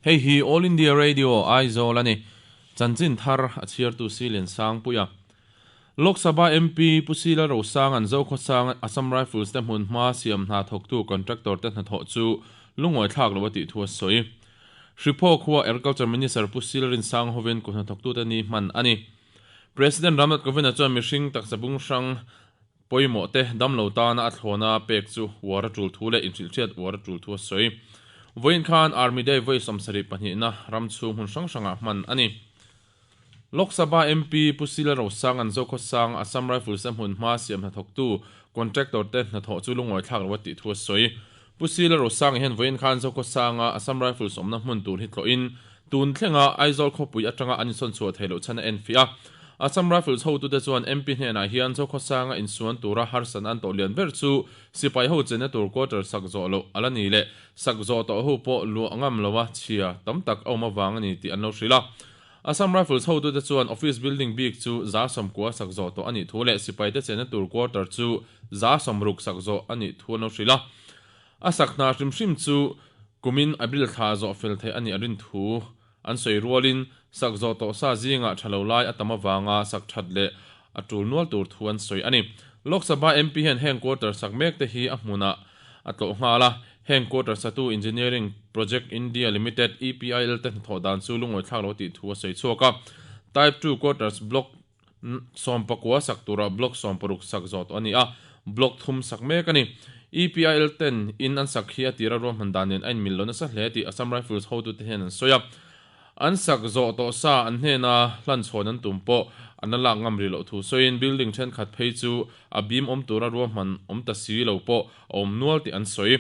Hei hi All India Radio, Aizawl a ni. Chanchin thar a chhiartu Silian Sangpuia. Lok Sabha MP Pu Sila Rosanga'n Zokhawsanga Assam Rifles te hmun hma siam hna thawktu contractor te hnathawh chu lungawi thlak lo a tih thu a sawi. Hriphaw khua Agriculture Minister Pu Sila Rinsang hovin kut hnathawktute ni hman a ni. President Ramnath Kovind-a chuan mihring taksa bung hrang pawimawh te damlo tana a thlawna pek chu uar a tul thu leh inhrilhhriat uar a tul thu a sawi. Vawiin khan Army Day vawi 72 na ram chhung hmun hrang hrangah hman a ni. Lok Sabha MP Pu Sila Rosanga'n Zokhawsang Assam Rifles a hmun hma siam hnathawktu contractor te hnathawh chu lungawi thlak lo a tih thu a sawi. Pu Sila Rosanga hian vawiin khan Zokhawsanga Assam Rifles awmna hmun tur hi tlawhin Tun thlenga Aizawl khawpui atanga an insawn chhuah theih loh chhan a enfiah a. Assam Rifles hotute chuan MP hnenah hian Zokhawsanga insuan tura harsatna an tawh lian ber chu sipai ho chenna tur quarter sak zawh loh a la ni leh sak zawh tawh ho pawh luah ngam loa chhia tam tak a awm avang a ni tih an lo hrilh a. Assam Rifles hotute chuan office building bik chu 190 sak zawh tawh a nih thu leh sipaite chenna tur quarter chu 60 sak zawh a nih thu an lo hrilh a. A sak hna hrim hrim chu kumin April thla zawh fel theih a nih a rin thu an sawi rualin sak zawh tawh sa zingah tha lo lai a tam avanga sak that leh a tul nual tur thu an sawi a ni. Lok Sabha MP hian heng quarter sak mek te hi a hmunah a tlawh nghal a, heng quarter satu Engineering Project India Limited, EPIL, te hnathawh dan chu lungawi thlak lo tih thu a sawi chhuak a. Type 2 quarters block 19 sak tura block 60 sak zawh tawh a ni a, block thum sak mek a ni. EPIL ten in an sak hi a tira ruahman dan nen a inmil lo nasa hle tih Assam Rifles hotute hian an sawi a. An sak zawh tawh sa an hnena hlan chhawn an tum pawh an la lak ngam rih loh thu sawiin building thenkhat phei chu a bim awm tura ruahman awm ta si lo pawh a awm nual tih an sawi.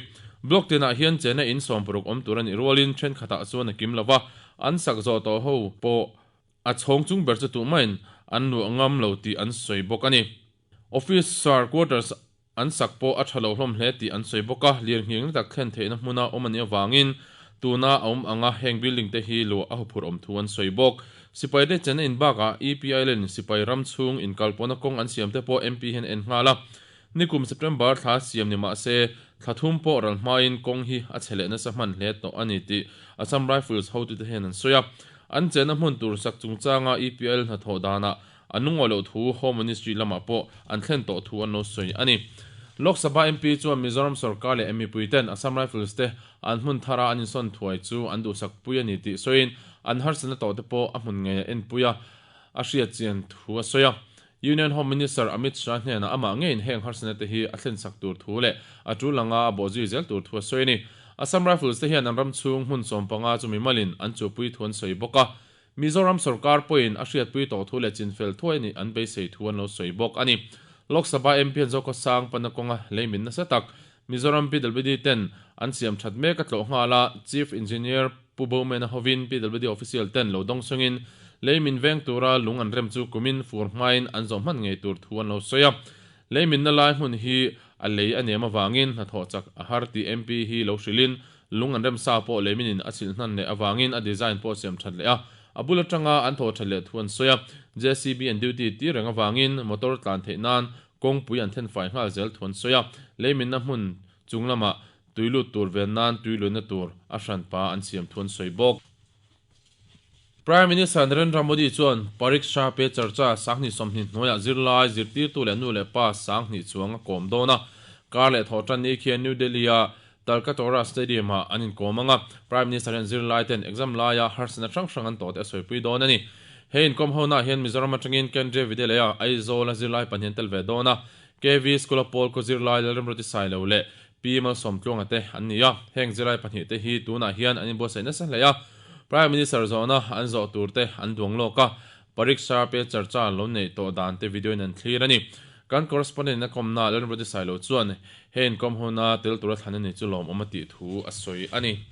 Block tinah hian chena in 60 awm tur a nih rualin thenkhatah chuan a kim lo va, an sak zawh tawh ho pawh A chhawng chung ber chu tuhmain an luah ngam lo tih an sawi bawk a ni. Officer quarters an sak pawh a tha lo hlawm hle tih an sawi bawk a, lirnghing na tak thlen theihna hmuna awm a nih avangin tuna a awm anga heng building te hi luah a huphurh awm thu an sawi bawk. Sipai te chena in bakah EPI len sipai ram chhung inkalpawhna kawng an siam te pawh MP hian a en nghal a. Nikum September thla siam ni mah se thla thum pawh ral hmain kawng hi a chhe leh nasa hman hle tawh a ni tih Assam Rifles hotute hian an sawi a. An chenna hmun tur sak chungchanga EPL hnathawh danah an lungawi loh thu Home Ministry lamah pawh an thlen tawh thu an lo sawi a ni. Lok Sabha MP chuan Mizoram sorkar leh mipui ten Assam Rifles te an hmun thara an insawn thuai chu an duhsak pui a ni tih sawiin an harsatna tawh te pawh a hmun ngei a enpui a, a hriat chian thu a sawi a. Union Home Minister Amit Shah hnenah amah ngeiin heng harsatna te hi a thlensak tur thu leh a tul anga a bawhzui zel tur thu a sawi a ni. Assam Rifles te hian an ram chhung hmun 15 chu mimalin an chuhpui thu an sawi bawk a. Mizoram sorkar pawhin a hriatpui tawh thu leh chinfel thuai nih an beisei thu an lo sawi bawk a ni. Lok Sabha MP an Zokhawsang pana kawnga leimin nasa tak Mizoram PWD ten an siam that mek a tlawh nghal a, Chief Engineer Pu Bowman-a hovin PWD official ten lo dawng chungin leimin veng tura lung an rem chu kumin fur hmain an zawh hman ngei tur thu an lo sawi a. Leiminna lai hmun hi a lei a nem avangin hnathawh chak a har tih MP hi lo hrilhin lung an rem sa pawh leiminin a chhilh hnan leh avangin a design pawh siam that leh a, a bul atanga an thawh that leh thu an sawi a. JCB an duty tir reng avangin motor tlan theih nan Kawngpui an thenfai nghal zel thu an sawi a, leiminna hmun chung lamah tui lut tur ven nan tui luihna tur a hranpa an siam thu an sawi bawk. Prime Minister Narendra Modi chuan Pariksha Pe Charcha 2020 hnuaiah zirlai, zirtirtu leh nu leh pa 20,000 chuang a kawm dawn a. Kar leh thawh tan ni khian New Delhi-a Talkatora Stadium-ah an inkawm ang a, Prime Minister hian zirlai ten exam laia harsatna hrang hrang an tawh te a sawipui dawn a ni. He inkawm hona hian Mizoram atangin Kendriya Vidyalaya Aizawl-a zirlai pahnih an tel ve dawn a, KV School of Pawl kaw zirlai Lalremruati Sailo leh Pi Malsawmtluanga te an ni a, heng zirlai pahnih te hi tunah hian an inbuatsaih nasa hle a, Prime Minister zawhna an zawh tur te an duang lawk a, Pariksha Pe Charcha lo neih tawh dan te video in an thlir a ni. Kan correspondent in a kawmna Lalremruati Sailo chuan he inkawm huna tel tura thlan a ni chu lawmawm a tih thu a sawi a ni.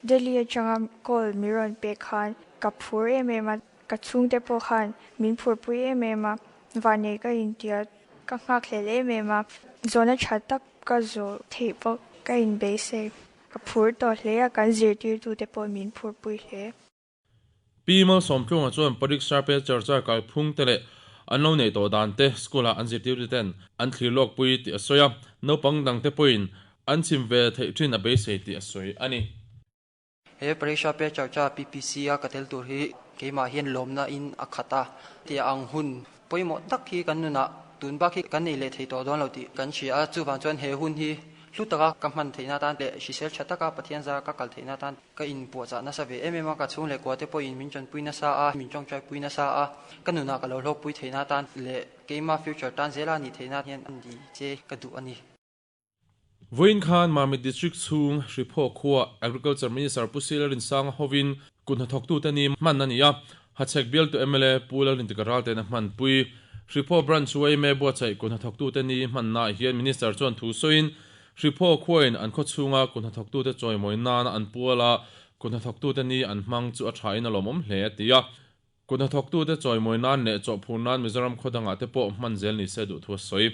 Delhi atanga call min rawn pek khan ka phur em em a, ka chhungte pawh khan min phurpui em em a, vanei ka intia ka nghakhlel em em a, zawhna tha tak ka zawh theih pawh ka inbeisei. Ka phur tawh hle a, kan zirtirtute pawh min phurpui hle. Pi Malsawmtlunga chuan Pariksha Pe Charcha kalphung te leh an lo neih tawh dan te school-ah an zirtirtu ten an thlir lawk pui tih a sawi a, naupang dang te pawhin an chim ve theih thin a beisei tih a sawi a ni. He Pareksha Pe Charcha, PPC, a ka tel tur hi keimah hian lawmna in a khat a, tia ang hun pawimawh tak hi kan nunah tun bak hi kan nei leh thei tawh dawn lo tih kan hria a, chuvang chuan he hun hi hlu taka ka hman theihna atan leh hrisel tha taka Pathian zara ka kal theihna atan ka inpuahchah nasa ve em em a, ka chhung leh kua te pawhin min tanpui nasa a, min tawngtaipui nasa a, ka nunah ka lo hlawkpui theihna atan leh keima future tan zela nih theihna hian a ni che ka duh a ni. Vawiin khan Mamit District chhung Hriphaw khua Agriculture Minister Pu Sila Rinsanga hovin kut hnathawktute ni hman a ni a, Hachhek bialtu mla Pu Lalrintika Ralte'n a hmanpui. Hriphaw Branch yma buatsaih kut hnathawktute ni hmannaah hian Minister chuan thu sawiin Hriphaw khuain an khaw chhunga kut hnathawktute chawimawi nana an puala kut hnathawktute ni an hmang chu a thain a lawmawm hle a ti a. Kut hnathawktute chawimawi nan leh chawhphur nan Mizoram khaw dangah te pawh hman zel ni se duh thu a sawi.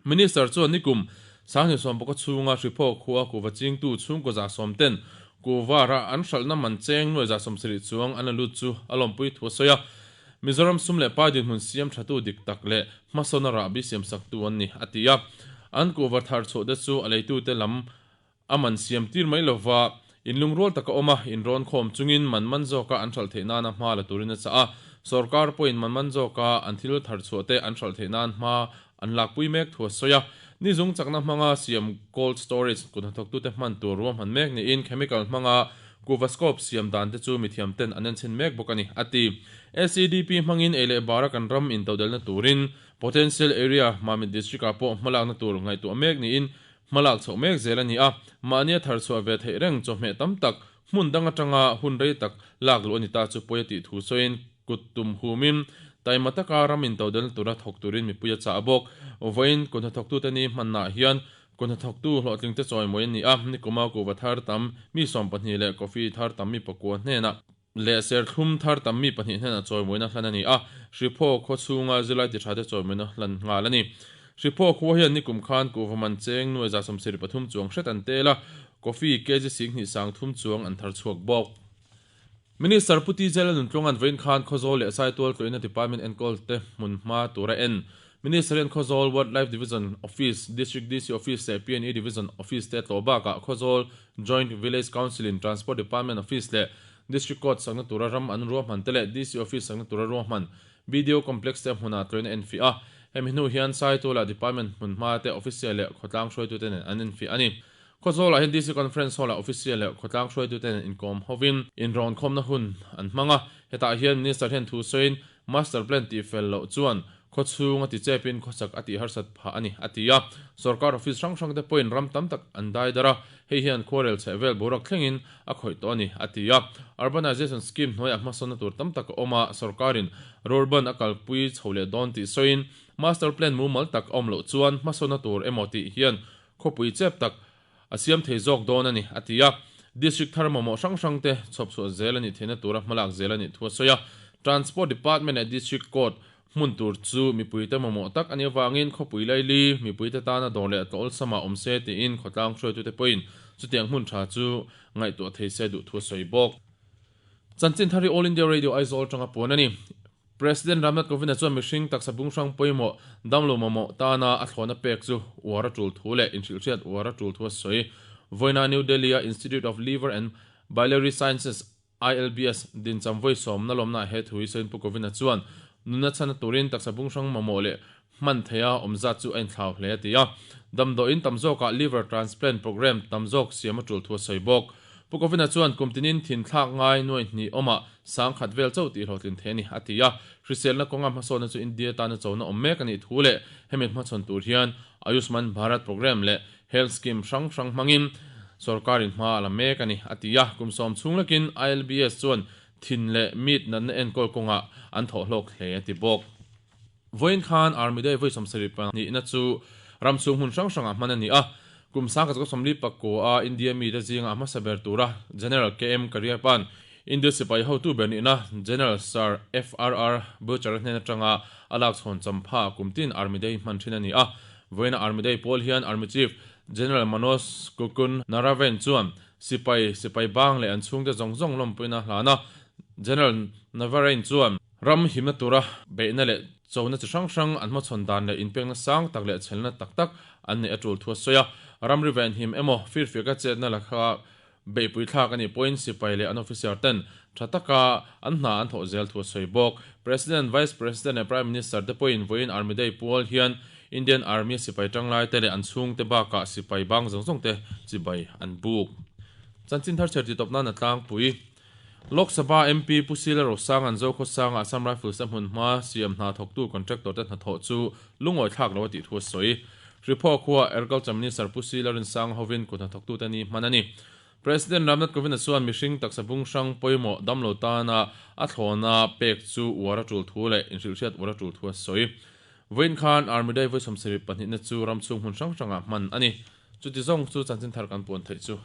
Minister chuan nikum 2019 chhunga Hriphaw khua kuhva chingtu chhungkaw 110 ten kuhva rah an hralhna man cheng nuai 70 chuang an la lut chu a lawmpui thu a sawi a. Mizoram sum leh pai dinhmun siam thatu dik tak leh hmasawna rahbi siamsaktu an ni, a ti a. An kuhva thar chhuah te chu a leitute lam A man siam tir mai lova, inlungrual taka awm a, inrawn khawm chungin man man zawka an hralh theih nana hma la turin a chah a. Sorkar pawhin man man zawka an thil thar chhuah te an hralh theih nan hma an lakpui mek thu a sawi a. Ni zung chakna hmanga siam cold storage kut hnathawktute hman tur ruahman mek niin chemical hmanga kuhva scope siam dan te chu mithiam ten an enchhin mek bawk a ni, a ti. SEDP hmangin ei leh bara kan ram intodelhna turin potential area Mamit District-ah pawh hmalakna tur ngaihtuah mek niin Hmalak chhoh mek zel a ni a, mahnia thar chhuah ve theih reng chawhmeh tam tak hmun dang atanga hun rei tak lak luh a ni ta chu pawi a tih thu sawiin kut tum humin taima taka ram intodelna tura thawk turin mipui a chah bawk. Vawiin kut hnathawktute ni hmannaah hian kut hnathawktu hlawhtlingte chawimawi a ni a, nikuma kuhva thar tam mi 12 leh coffee thar tam mi pakua hnenah leh serthlum thar tam mi pahnih hnenah chawimawina hlan a ni a, Hriphaw khaw chhunga zirlai tithate chawimawina hlan nghal a ni. Hriphaw khua hian nikum khan kuhva man cheng nuai 73 chuang hret an tel a, coffee kg 20 30 chuang an thar chhuak bawk. Minister Pu TJ Lalnuntluanga'n vawiin khan Khawzawl leh Saitual tlawhina Department enkawl te hmun hma tura en Minister hian Khawzawl Wildlife Division Office, District DC Office leh PNE Division Office te a tlawh bakah Khawzawl Joint Village Council in Transport Department Office leh District Court sakna tura ram an ruahman te leh DC Office sakna tura ruahman BDO Complex te hmunah tlawhin a enfiah a. Hemi hnu hian Saituala Department hmunhma te Official leh khawtlang hruaitute nen an enfiah a ni. Khawzawlah hian DC Conference Hall-ah Official leh khawtlang hruaitute nen inkawm hovin inrawnkhawmna hun an hmang a. Hetah hian Minister hian thu sawiin Master Plan tih fel loh chuan khaw chhung a ti chepin khawsak a tih harsat phah a ni, a ti a. Sorkar office hrang hrang te pawhin ram tam tak an dai dar a, hei hian khuarel chheh vel boruak thlengin a khawih tawh a ni, a ti a. Urbanization scheme hnuaiah hmasawnna tur tam tak a awm a, sorkarin rurban a kalpui chho leh dawn tih sawiin Master Plan mumal tak a awm loh chuan hmasawnna tur emaw tih hian khawpui chep tak a siam thei zawk dawn a ni, a ti a. District thar mamawh hrang hrang te chhawp chhuah zel a nih theihna tura hmalak zel a nih thu a sawi a. Transport Department leh District Court hmun tur chu mipuite mamawh tak a nih avangin khawpui laili mipuite tana dawr leh tlawlsama awm se tiin khawtlang hruaitute pawhin chutiang hmun tha chu ngaihtuah thei se duh thu a sawi bawk. Chanchin thar hi All India Radio Aizawl atanga puan a ni. President Ramnath Kovind-a chuan mihring taksa bung hrang pawimawh damlo mamawh tana a thlawhna pek chu uar a tul thu leh inhrilhhriat uar a tul thu a sawi. Vawiina New Delhi-a Institute of Liver and Biliary Sciences, ILBS, dincham vawi sawmna lawmnaah he thu hi sawiin Pu Kovind-a chuan nunna chhana turin taksa bung hrang mamawh leh hman theiha awm zat chu a inthlau hle a ti a. Damdawiin tam zawkah liver transplant programme tam zawk siam a tul thu a sawi bawk. Pu Kovina chuan kum tinin thin thlak ngai nuai hnih awmah sangkhat vel chauh tih hlawhtlin thei a ni a ti a. Hriselna kawnga hmasawnna chu India tana chona awm mek a nih thu leh hemi hmachhawn tur hian Ayushman Bharat programme leh health scheme hrang hrang hmangin sorkarin hma a la mek a ni a ti a. Kum sawm chhung lekin ILBS chuan thin leh mit natna enkawl kawngah an thawh hlawk hle a ti bawk. Vawiin khan Army Day vawi 72 na chu ram chhung hmun hrang hrangah hman a ni a. Kum 1949 a India mite zinga a hmasa ber tura General KM Kariappa'n India sipai hotu ber nihna General Sir FRR Bucher-a hnen atanga a lak chhawn champha kum tin Army Day hman thin a ni a. Vawiina Army Day pawl hian Army Chief General Manoj Mukund Naravane chuan sipai sipai bang leh an chhungte zawng zawng lawmpuina hlan a. General Navarane chuan Ram himna tura beihna leh chona chi hrang hrang an hmachhawn dan leh inpekna sang tak leh chhelna tak tak an neih a tul thu a sawi a. Ramri venhim emaw firfiaka chetna lakha Beihpui thlak a nih pawhin sipai leh an officer ten tha taka an hna an thawh zel thu a sawi bawk. President, Vice President leh Prime Minister te pawhin vawiin Army Day pual hian Indian Army a sipai tanglai te leh an chhungte bakah sipai bang zawng zawng te chibai an buk. Chanchin thar chher titawp nan a tlangpui. Lok Sabha MP Pu Sila Rosang-a'n Zokhawsanga Assam Rifles-a hmunhma siam hna thawktu contractor te hnathawh chu lungawi thlak lo a tih thu a sawi. Hriphaw khua Agriculture Minister Pu Sila Rinsanga hovin kut hnathawktute ni hman a ni. President Ramnath Kovind-a chuan mihring taksa bung hrang pawimawh damlo tana a thlawna pek chu uar a tul thu leh inhrilhhriat uar a tul thu a sawi. Vawiin khan Army Day vawi 72 na chu ram chhung hmun hrang hrangah hman a ni. Chuti zawng chu chanchin thar kan puan theih chu.